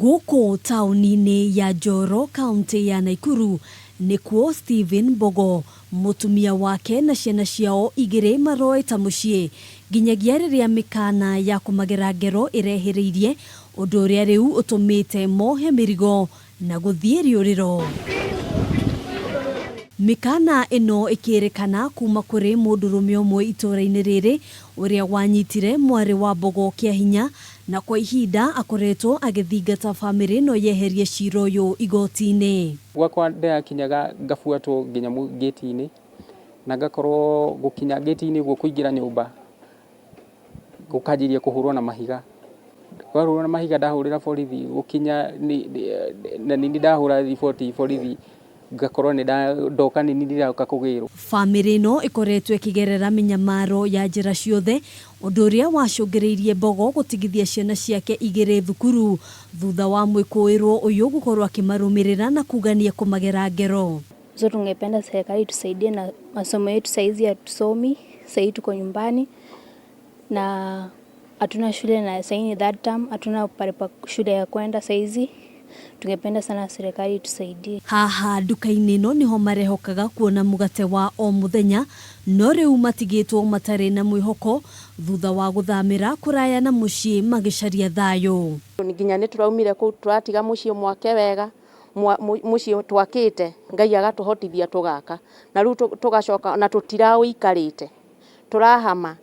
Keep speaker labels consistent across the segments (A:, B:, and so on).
A: Gũkũ taũni-inĩ ya Njoro kaũntĩ ya Naikuru nĩkuo Stephen Mbogo, mũtumia wake na ciana ciao igĩrĩ maroĩ ta mũciĩ nginyagia rĩrĩa mĩkana ya kũmagera ngero ĩrehĩrĩirie, ũndũ ũrĩa rĩu ũtũmĩte mohe mĩrigo na gũthiĩ rĩũrĩro. Mĩkana ĩno ĩkĩrĩkana kuma kũrĩ mũndũrũme ũmwe itũũra-inĩ rĩrĩ ũrĩa wanyitire mwarĩ wa Mbogo kĩa hinya na kwa ihinda akoretwo agĩthingata bamĩrĩ ĩno yeherie cira ũyũ igoti-inĩ.
B: Gwakwa ndĩrakinyaga ngabuatwo nginya ngĩti-inĩ na ngakorwo gũkinya ngĩti-inĩ ũguo kũingĩra nyũmba gũkanjĩria kũhũrwo na mahiga. Kwahũrwo na mahiga ndahũrĩra borithi gũkinya na nini ndahũra riboti borithi ngakorwo nĩ ndoka nĩ niĩ ndĩroka kũgĩrwo.
A: Bamĩrĩ ĩno ĩkoretwo ĩkĩgerera mĩnyamaro ya njĩra ciothe, ũndũ ũrĩa wacũngĩrĩirie Mbogo gũtigithia ciana ciake igĩrĩ thukuru thutha wa mwĩkũĩrwo ũyũ gũkorwo akĩmarũmĩrĩra na kuga nĩekũmagera ngero.
C: So tungependa serikali tusaidie na masomo yetu, saizi hatusomi, sahii tuko nyumbani na hatuna shule na sahii ni third term, hatuna pale pa shule ya kwenda saizi. Tungependa sana serikali tusaidie.
A: Haha nduka-inĩ ĩno nĩho marehokaga kuona mũgate wa o mũthenya, no rĩu matigĩtwo matarĩ na mwĩhoko thutha wa gũthamĩra kũraya na mũciĩ magĩcaria thayũ.
D: Nginya nĩ tũraumire kũu tũratiga mũciĩ mwake wega, mũciĩ twakĩte Ngai agatũhotithia tũgaka, na rĩu tũgacoka ona tũtiraũikarĩte, tũrahama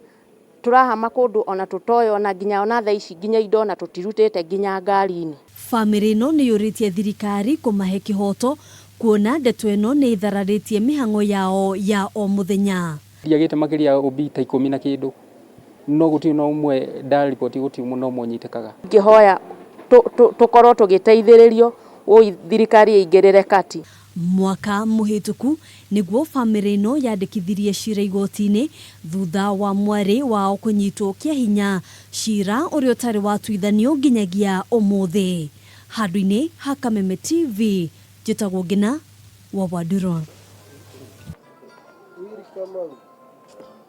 D: tũrahama kũndũ ona tũtoĩ, ona nginya ona thaa ici nginya indo ona tũtirutĩte nginya ngari-inĩ.
A: Bamĩrĩ ĩno nĩ yũrĩtie thirikari kũmahe kĩhoto kuona ndeto ĩno nĩ ĩthararĩtie mĩhang'o yao ya o mũthenya.
B: Ndiagĩte makĩria ya OB ta 10 na kĩndũ, no gũtirĩ na ũmwe ndariboti, gũtirĩ na ũmwe ũnyitĩkaga.
D: Ingĩhoya tũkorwo tũgĩteithĩrĩrio, ũi thirikari ĩingĩrĩre kati.
A: Mwaka mũhĩtũku nĩguo bamĩrĩ ĩno yandĩkithirie cira igoti-inĩ thutha wa mwarĩ wao kũnyitwo kĩa hinya, cira ũrĩa ũtarĩ watuithanio nginyagia ũmũthĩ. Handũ-inĩ ha Kameme TV, njĩtagwo Ngina wa Wanduro.